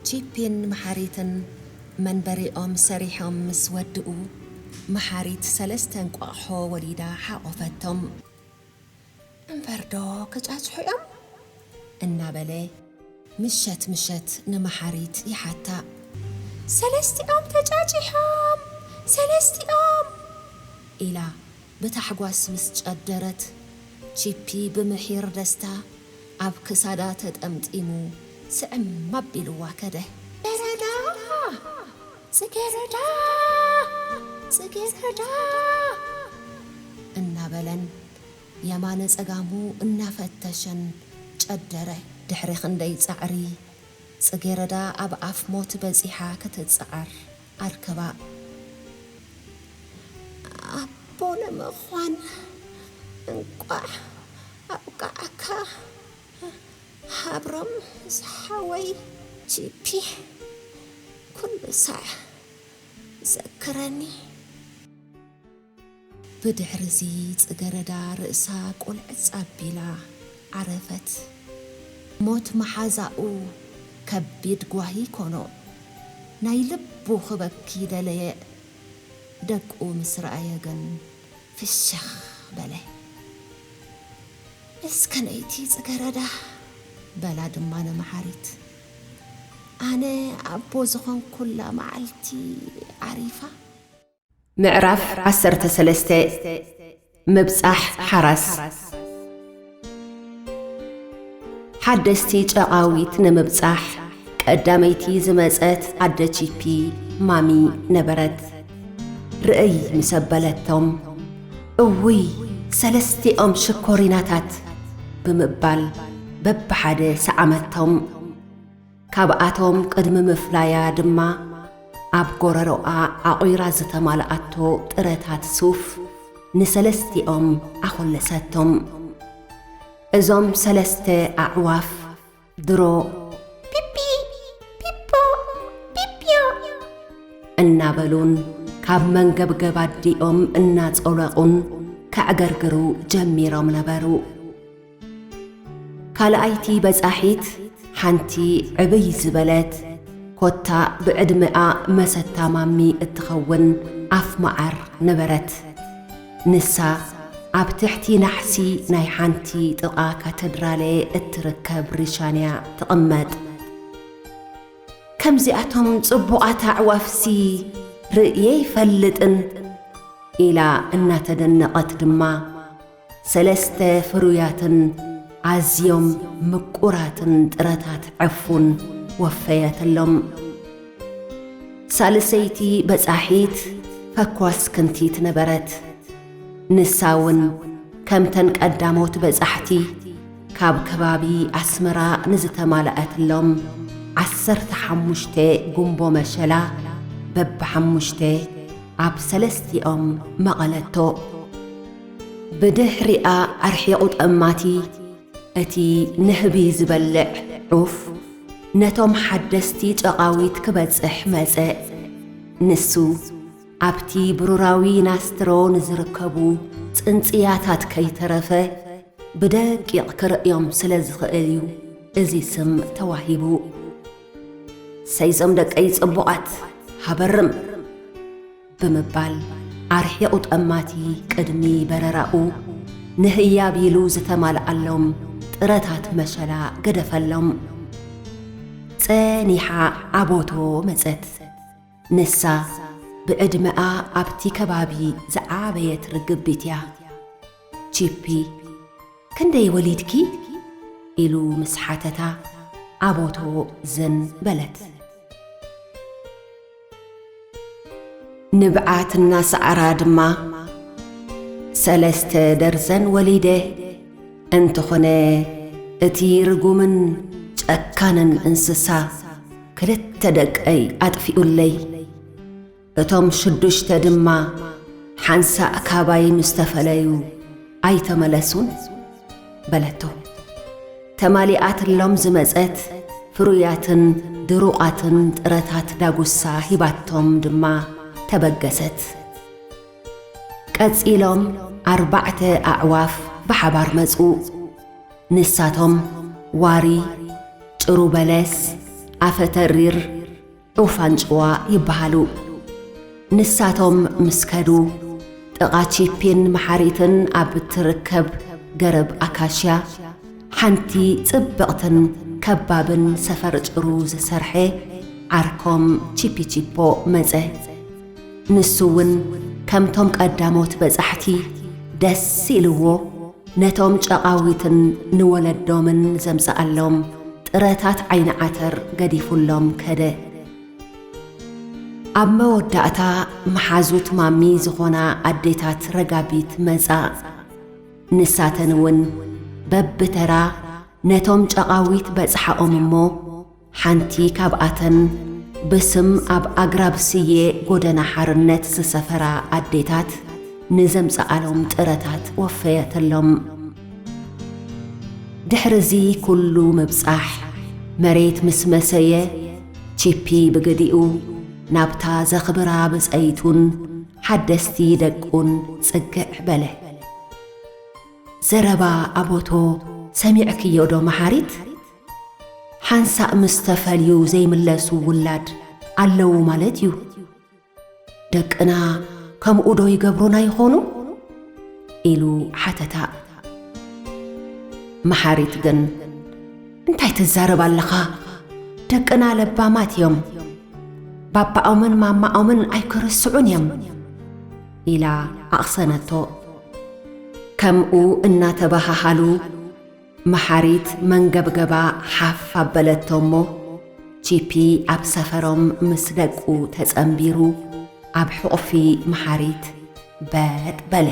ቺፒን መሓሪትን መንበሪኦም ሰሪሖም ምስ ወድኡ፣ መሓሪት ሰለስተ እንቋቑሖ ወሊዳ ሓቖፈቶም። "እምበርዶ ክጫጭሑ እዮም?" እናበለ ምሸት ምሸት ንመሓሪት ይሓታ። "ሰለስቲኦም ተጫጪሖም፣ ሰለስቲኦም!" ኢላ ብታሕጓስ ምስ ጨደረት፣ ቺፒ ብምሒር ደስታ ኣብ ክሳዳ ተጠምጢሙ ስዕም ኣቢልዋ ከደ። "ጽጌረዳ! ጽጌረዳ! ጽጌረዳ!" እናበለን የማነ ጸጋሙ እናፈተሸን ጨደረ። ድሕሪ ክንደይ ጻዕሪ፣ ጽጌረዳ ኣብ ኣፍ ሞት በጺሓ ክትጽዓር ኣርከባ። "ኣቦ ንምዃን እንቋዕ ኣብቃዓካ ሃብሮም ዝሓወይ ቺፒ፣ ኩሉ ሳዕ ዘክረኒ።" ብድሕርዚ ጽገረዳ ርእሳ ቁልዕጽ ኣቢላ ዓረፈት። ሞት መሓዛኡ ከቢድ ጓሂ ኮኖ። ናይ ልቡ ክበኪ ደለየ። ደቁ ምስ ረኣየ ግን ፍሽኽ በለ። "እስከነይቲ ጽገረዳ!" በላ ድማ ንመሓሪት። "ኣነ ኣቦ ዝኾንኩላ መዓልቲ ዓሪፋ?" ምዕራፍ ዓሰርተ ሰለስተ። ምብጻሕ ሓራስ። ሓደስቲ ጨቓዊት ንምብጻሕ ቀዳመይቲ ዝመጸት ኣደ ቺፒ ማሚ ነበረት። ርእይ ምስ ኣበለቶም፣ "እውይ፣ ሰለስቲኦም ሽኮሪናታት!" ብምባል በብሓደ ሰዓመቶም። ካብኣቶም ቅድሚ ምፍላያ ድማ ኣብ ጎረሮኣ ኣቑራ ዝተማልኣቶ ጥረታት ሱፍ ንሰለስቲኦም ኣኾለሰቶም። እዞም ሰለስተ ኣዕዋፍ ድሮ ፒፒ፣ ፒፖ፣ ፒፒዮ እናበሉን ካብ መንገብገብ ኣዲኦም እናጸለቑን ከዕገርግሩ ጀሚሮም ነበሩ። ካልኣይቲ በጻሒት ሓንቲ ዕብይ ዝበለት፣ ኮታ ብዕድመኣ መሰታ ማሚ እትኸውን ኣፍ መዓር ነበረት። ንሳ ኣብ ትሕቲ ናሕሲ ናይ ሓንቲ ጥቓ ካተድራለ እትርከብ ሪሻንያ ትቕመጥ። "ከምዚኣቶም ጽቡቓት ኣዕዋፍሲ ርእየ ይፈልጥን" ኢላ እናተደነቐት ድማ፣ ሰለስተ ፍሩያትን ኣዝዮም ምቁራትን ጥረታት ዕፉን ወፈየትሎም። ሳልሰይቲ በጻሒት ፈኳስ ክንቲት ነበረት። ንሳ እውን ከምተን ቀዳሞት በጻሕቲ ካብ ከባቢ ኣስመራ ንዝተማልኣትሎም ዓሰርተ ሓሙሽተ ጉምቦ መሸላ በብሓሙሽተ ኣብ ሰለስቲኦም መቐለቶ። ብድሕሪኣ ኣርሒቑ ጠማቲ እቲ ንህቢ ዝበልዕ ዑፍ ነቶም ሓደስቲ ጨቓዊት ክበጽሕ መጸ። ንሱ ኣብቲ ብሩራዊ ናስትሮ ንዝርከቡ ጽንጽያታት ከይተረፈ ብደቂቕ ክርእዮም ስለ ዝኽእል እዩ እዚ ስም ተዋሂቡ። "ሰይዞም ደቀይ ጽቡቓት፣ ሃበርም!" ብምባል ኣርሒቑ ጠማቲ ቅድሚ በረራኡ ንህያብ ኢሉ ዝተማልኣሎም ጥረታት መሸላ ገደፈሎም። ጸኒሓ ኣቦቶ መጸት። ንሳ ብዕድመኣ ኣብቲ ከባቢ ዝዓበየት ርግቢት እያ። ቺፒ፣ "ክንደይ ወሊድኪ?" ኢሉ ምስ ሓተታ፣ ኣቦቶ ዝን በለት። ንብዓት እናሰዓራ ድማ፣ "ሰለስተ ደርዘን ወሊደ፣ እንተኾነ እቲ ርጉምን ጨካንን እንስሳ ክልተ ደቀይ ኣጥፊኡለይ። እቶም ሽዱሽተ ድማ ሓንሳእ ካባይ ምስ ተፈለዩ ኣይተመለሱን" በለቶ። ተማሊኣትሎም ዝመጸት ፍሩያትን ድሩቓትን ጥረታት ዳጉሳ ሂባቶም ድማ ተበገሰት። ቀጺሎም ኣርባዕተ ኣዕዋፍ ብሓባር መጹ። ንሳቶም ዋሪ፣ ጭሩ በለስ፣ ኣፈተሪር ዑፍ ኣንጭዋ ይበሃሉ። ንሳቶም ምስ ከዱ፣ ጥቓ ቺፒን መሓሪትን ኣብ እትርከብ ገረብ ኣካሽያ፣ ሓንቲ ጽብቕትን ከባብን ሰፈር ጭሩ ዝሰርሐ ዓርኮም ቺፒቺፖ መጸ። ንሱ እውን ከምቶም ቀዳሞት በጻሕቲ ደስ ኢልዎ፣ ነቶም ጨቓዊትን ንወለዶምን ዘምጽኣሎም ጥረታት ዓይኒ ዓተር ገዲፉሎም ከደ። ኣብ መወዳእታ፣ መሓዙት ማሚ ዝኾና ኣዴታት ረጋቢት መጻ። ንሳተን እውን በብተራ ነቶም ጨቓዊት በጽሓኦም እሞ፣ ሓንቲ ካብኣተን ብስም ኣብ ኣግራብ ስየ ጎደና ሓርነት ዝሰፈራ ኣዴታት ንዘምጽኣሎም ጥረታት ወፈየትሎም። ድሕሪ እዚ ኩሉ ምብጻሕ፣ መሬት ምስ መሰየ፣ ቺፒ ብግዲኡ ናብታ ዘኽብራ ብጸይቱን ሓደስቲ ደቁን ጽግዕ በለ። ዘረባ ኣቦቶ ሰሚዕክዮ ዶ መሓሪት? ሓንሳእ ምስ ተፈልዩ ዘይምለሱ ውላድ ኣለዉ ማለት እዩ። ደቅና ከምኡ ዶ ይገብሩና ይኾኑ? ኢሉ ሓተታ። መሓሪት ግን፣ እንታይ ትዛረብ ኣለኻ? ደቅና ለባማት እዮም። ባባኦምን ማማኦምን ኣይክርስዑን እዮም፣ ኢላ ኣቕሰነቶ። ከምኡ እናተባሃሃሉ፣ መሓሪት መንገብገባ ሓፍ ኣበለቶ እሞ፣ ቺፒ ኣብ ሰፈሮም ምስ ደቁ ተጸንቢሩ ኣብ ሕቑፊ መሓሪት በጥ በለ።